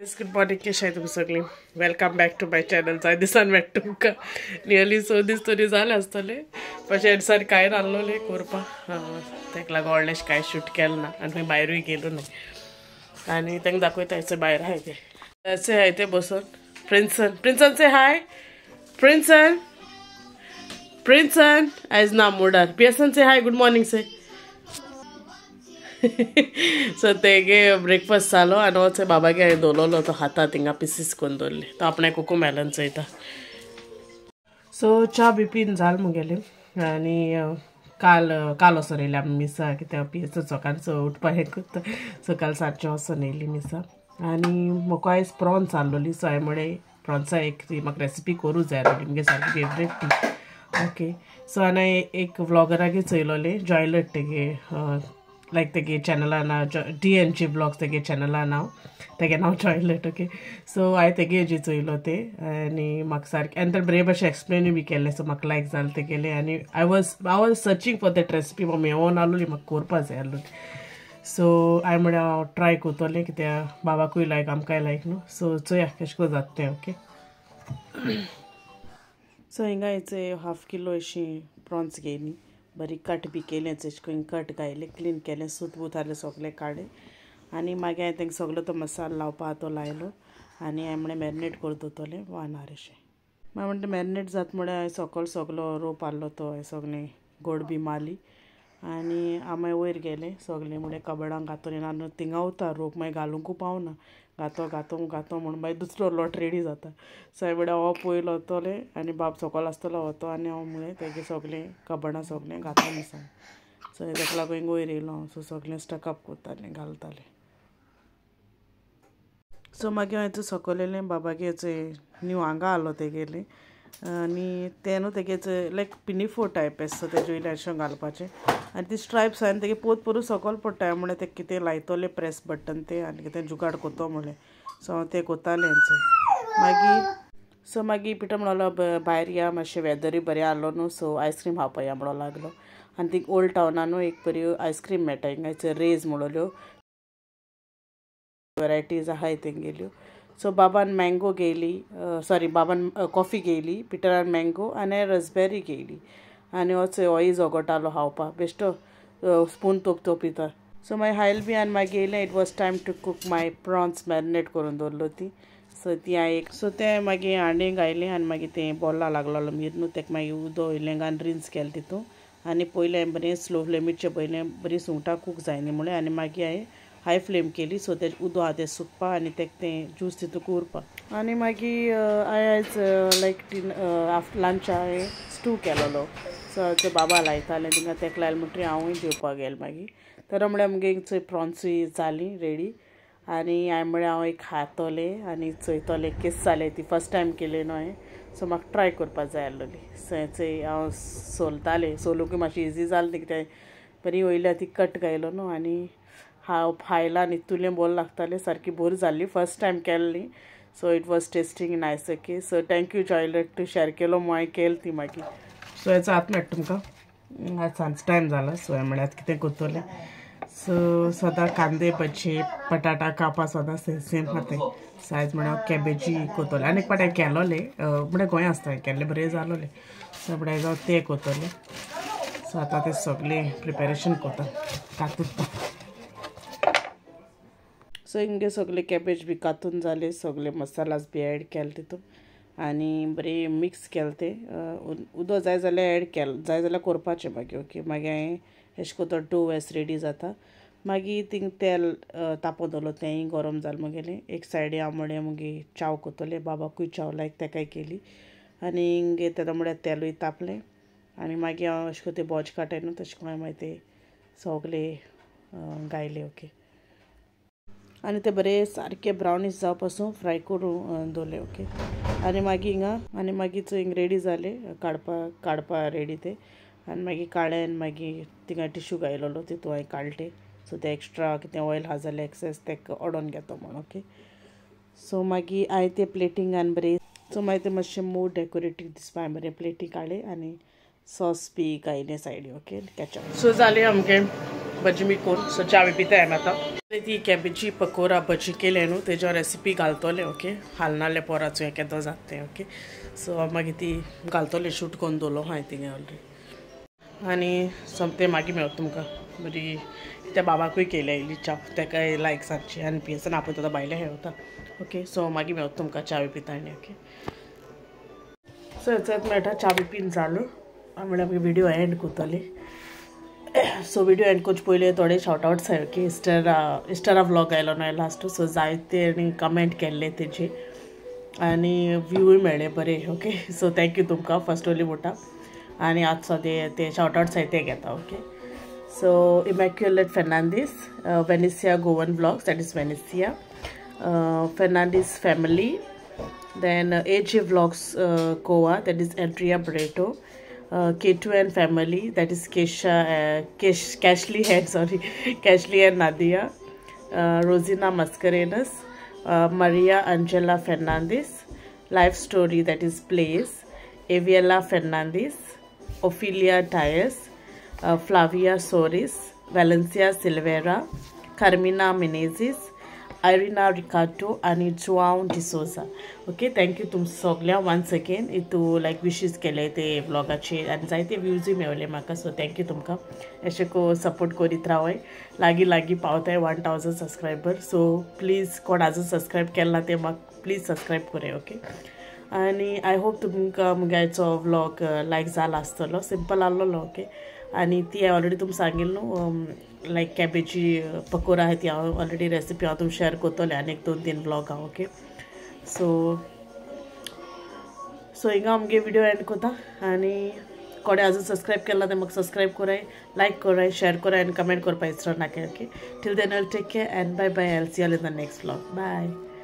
Good morning, कशें तुमी सगळीं? Welcome back to my channel. जाय दिसान मेळटा तुमकां. नियरली 6 दीस तरी जाले आसतले, पशे दिसान कांय रांदलोलें करपाक, ताका लागून व्हडलें कांय शूट केलें ना आनी खंय भायरूय गेलो न्हय. आनी तांकां दाखयता हेचे भायर आहाय ते, अशें आहाय ते बसून. प्रिन्सन, प्रिन्सन से हाय. प्रिन्सन, प्रिन्सन आयज ना मुडार. पियसन से हाय, गुड मॉर्निंग से. सो तेगे ब्रेकफास्ट जालो आनी वच बाबागे हांवें दवरलो तो खाता थिंगा पिसीस करून दवरले, तो आपणें कोको मेलन चोयता. सो च्या बी पीन जाल मुगेलें आनी काल काल वचोन येयली आमी मिसा, कित्याक पियेचो सकाळचो उठपा हें करता. सो काल सांजचें वचोन येयली मिसा आनी म्हाका आयज प्रॉन्स आहलोली. सो हांवें म्हळें प्रॉन्सा एक ती म्हाका रेसिपी करूं जाय आहलोली, मुगे सारकी फेवरेट ती. ओके, सो हांवें एक व्लॉगरागे चोयलोलें, जॉयलट तेगे लायक तेगे चॅनला नांव DNG vlogs, तेगे चॅनला नांव, तेगे नांव जॉयलट. ओके, सो हांवें तेगे हेजी चोयलो ते आनी म्हाका सारकें आनी ते बरे भाशेन एक्सप्लेनूय बी केल्लें. सो म्हाका लायक जालें तेगेलें आनी I was searching for that recipe. म्हाका मेळोन आहलोली, म्हाका करपा जाय आहलोली. सो हांवें म्हळें हांव ट्राय करतलें, कित्याक बाबाकूय लायक आमकांय लायक न्हू. सो चोया कशें करून जाता तें. ओके, सो हिंगा हेचे हाफ किलो अशी प्रॉन्स घेयली, बरी कट बी केलें, तेश करून कट घायलें, क्लीन केलें, सूत बूत आहलें सगळें काडलें आनी मागीर हांवें तांकां सगलो तो मसालो लावपा तो लायलो आनी हांवें म्हणलें मॅरिनेट करून दवरतलें 1 our अशें. मागीर म्हणटा मॅरिनेट जाता म्हळ्यार हांवें सकयल सगलो रोप आहलो तो हांवें सगळें गोड बी मारली आनी हांव मागीर वयर गेलें सगळें म्हळ्यार कबडांक घातोन आनी थिंगा उरता रोप, मागीर घालुंकू पावना, घातो घातो घातो म्हूण मागीर दुसरो लोट रेडी जाता. सो हांवें म्हळ्यार हो पयलो वतलें आनी बाब सकयल आसतलो वतो आनी हांव म्हळें तेगे सगळें कबडां सगळें घातो मिसांग. सो ताका लागून हिंगा वयर येयलो हांव. सो सगळें स्टकअप करतालें, घालतालें. सो मागीर हांवें सकयल येयलें, बाबागे न्यू हांगा आहलो तेगेलें आनी तें न्हू तेगेच लायक पिनिफो टायप आसता, तेजे वयल्यान अशें घालपाचें आनी ती स्ट्रायप्स आनी तेगे पोत पोरू सकयल पडटा. म्हळ्यार तें कितें लायतलें प्रेस बटन तें आनी कितें जुगाड करतो म्हणलें. सो हांव तें कोतालें. मागीर सो मागीर पिटर म्हणलो भायर या मातशें वेदरूय बरें आहलो न्हू, सो आयस्क्रीम खावपा या म्हणो लागलो. आनी ती ओल्ड टावनानू न्हू एक बरी आयस्क्रीम मेळटा, हिंगा रेज म्हणलोल्यो वेरायटीज आहाय तेंगेल्यो. सो बाबान मँगो घेयली, सॉरी बाबान कॉफी घेयली, पिटरान मँगो आनी रसबेरी घेयली आनी वच होय झगोटालो खावपा, बेश्टो स्पून तोप तोपिता. सो मागीर हायल बी आनी मागीर येयलें, it was time to cook my prawns, marinate करून दवरलो ती. सो ती हांवें एक सो तें मागीर हांडे घायलें आनी मागीर तें बोल्ला लागलोलो मीर न्हू, तेका मागीर उदक इल्लें घालून रिन्स केलें तितून आनी पयलें हांवें बरें स्लो फ्लेमीचेर पयलें बरी सुंगटां कूक जायना म्हणलें आनी मागीर हांवें हाय फ्लेम केली, सो तें उदक आहा तें सुकपा आनी तेका तें ज्यूस तितूंत उरपा. आनी मागीर हांवें आयज लायक आफ्टर लंच हांवें स्टू केलोलो. सो ते बाबा लायतालें तिंगा तेका लायलें म्हणटकीर हांवूय जेवपाक गेलें. मागीर तर म्हळ्यार मुगे चोय प्रॉन्सूय जाली रेडी आनी हांवें म्हळें हांव एक खातोलें आनी चोयतोलें केस जालें ती फर्स्ट टायम केलें न्हू हांवें. सो म्हाका ट्राय करपा जाय आहलोली. सो चोय हांव सोलतालें, सोलूंकूय मातशें इजी जालें ती, कित्याक बरी वयल्या ती कट घायलो न्हू आनी हांव खायला आनी तुलें बोल लागतालें, सारकी बोर जाल्ली, फर्स्ट टायम केल्ली. So it was tasting nice. Okay, so thank you Joylet to share केलो म्हूण हांवें केली ती मागीर. सो हेचो आतां मेळटा तुमकां, आयज सांज टायम जाला. सो हांवें म्हळ्यार आतां कितें करतलें. सो सदां कांदे भजी बटाटा कापां सदां सेम आहा तें. सो आयज म्हळ्यार हांव कॅबेजी करतलें आनी एक पाट हांवें केलोलें, म्हळ्यार गोंया आसता हांवें केल्लें बरें जालोलें. सो म्हळ्यार आयज हांव तें करतलें. सो आतां तें सगळें प्रिपेरेशन करता कातून. सो हिंगे सगळे कॅबेज बी कातून जाले, सगळे मसालास बी एड केले तितून आनी बरें मिक्स केलें तें. उदक जाय जाल्यार एड केलें, जाय जाल्यार करपाचें मागीर. ओके, मागीर हांवें अशें करता डो एस रेडी जाता. मागीर थिंग तेल तापोवन दवरलो, तेंय गरम जालें मुगेलें. एक सायडी हांव म्हळें मुगे च्याव करतलें, बाबाकूय च्याव लायक तेकाय केली आनी हिंगे तेन्ना म्हळ्यार तेलूय तापलें आनी मागीर हांव अशें करून तें बोज काडटाय न्हू तशें करून हांवें मागीर तें सगळें गायलें. ओके, आनी ते बरे सारके ब्रावनीश जावपा पासून फ्राय करून दवरले. ओके, आनी मागीर हिंगा आनी मागीर चोय हिंग रेडी जाले काडपा रेडी ते आनी मागीर काडले आनी मागीर थिंगा टिश्यू घायलोलो तितून हांवें काडले. सो ते एक्स्ट्रा कितें ऑयल आहा जाल्यार एक्सेस तेका ओडोन घेता म्हूण. ओके, सो मागीर हांवें ते प्लेटींग आनी बरें, सो मागीर ते मातशें मोर डेकोरेटीव दिसपा हांवें बरें प्लेटी काडलें आनी सॉस बी घायले सायडी ओके कॅचअप. सो जालें आमगे भजी बी करून. सो च्या बी पिताय आमी आतां. ती कॅबेजी पकोरा भजी केले न्हू तेज्या रेसिपी घालतले ओके, हालनाले पोराचो केदो जाता तें ओके. सो मागीर ती घालतले शूट करून दवरलो हांवें थिंगा ऑलरेडी. आनी सोमतें मागीर मेळत तुमकां बरी. त्या बाबाकूय केल्या इल्ली च्या, तेकाय लायक सांजची आनी पियेसन आपयता आतां भायले हें वता ओके. सो मागीर मेळत तुमकां च्या बी पिता आनी ओके. सो हेच मेळटा च्या बी पीन जालो म्हळ्यार आमगे व्हिडियो एंड करतले. सो व्हिडियो एंड करचे पयलीं थोडे शॉर्ट आवट्स आहाय ओके. इस्टरा व्लॉग आयलो न्हय लास्ट, सो जायते आनी कमेंट केल्ले तेजे आनी व्यूय मेळ्ळे बरे ओके. सो thank you तुमकां फर्स्ट ओली म्हणटा. आनी आतां सद्या ते शॉर्ट आवट्स आहाय ते घेता okay. So Immaculate Fernandes, Venicia Goan vlogs that is Venicia, Fernandes family, then AJ vlogs Goa that is Andrea Barreto, K2N family that is Kesha, Kashley and sorry Kashley and Nadia, Rosina Mascarenhas, Maria Angela Fernandes, Life Story that is Blaze, Aviela Fernandes, Ophelia Dias, Flavia Soares, Valencia Silveira, Carmina Menezes, Irina Ricardo आनी Joao D'Souza okay. Thank you तुमकां सगळ्यांक once again इतू लायक wishes केले ते व्लॉगाचेर आनी जायते व्यूजूय मेवले म्हाका. So thank you तुमकां, अशें को सपोर्ट करीत रावय, लागीं लागीं पावताय 1000 सबस्क्रायबर. सो प्लीज कोण आजून सबस्क्रायब केला ना ते म्हाका प्लीज सबस्क्रायब कराय ओके. आनी I hope तुमकां मुगे आयचो व्लॉग लायक जाला आसतलो, सिंपल आहलोलो ओके. आनी ती हांवें ऑलरेडी तुमकां सांगिल्लें न्हू लायक कॅबेजी पकोरा आहाय ती हांव ऑलरेडी रेसिपी हांव तुमकां शेअर करतलें आनी एक 2-3 व्लॉग हांव ओके. सो सो हिंगा आमगे व्हिडियो एंड करता. आनी कोणे अजून सबस्क्रायब केला ते म्हाका सबस्क्रायब कराय, लायक कराय, शेअर कराय आनी कमेंट करपा विसर नाका okay. Till then I'll take care and bye bye. I'll see you all in the next vlog. Bye.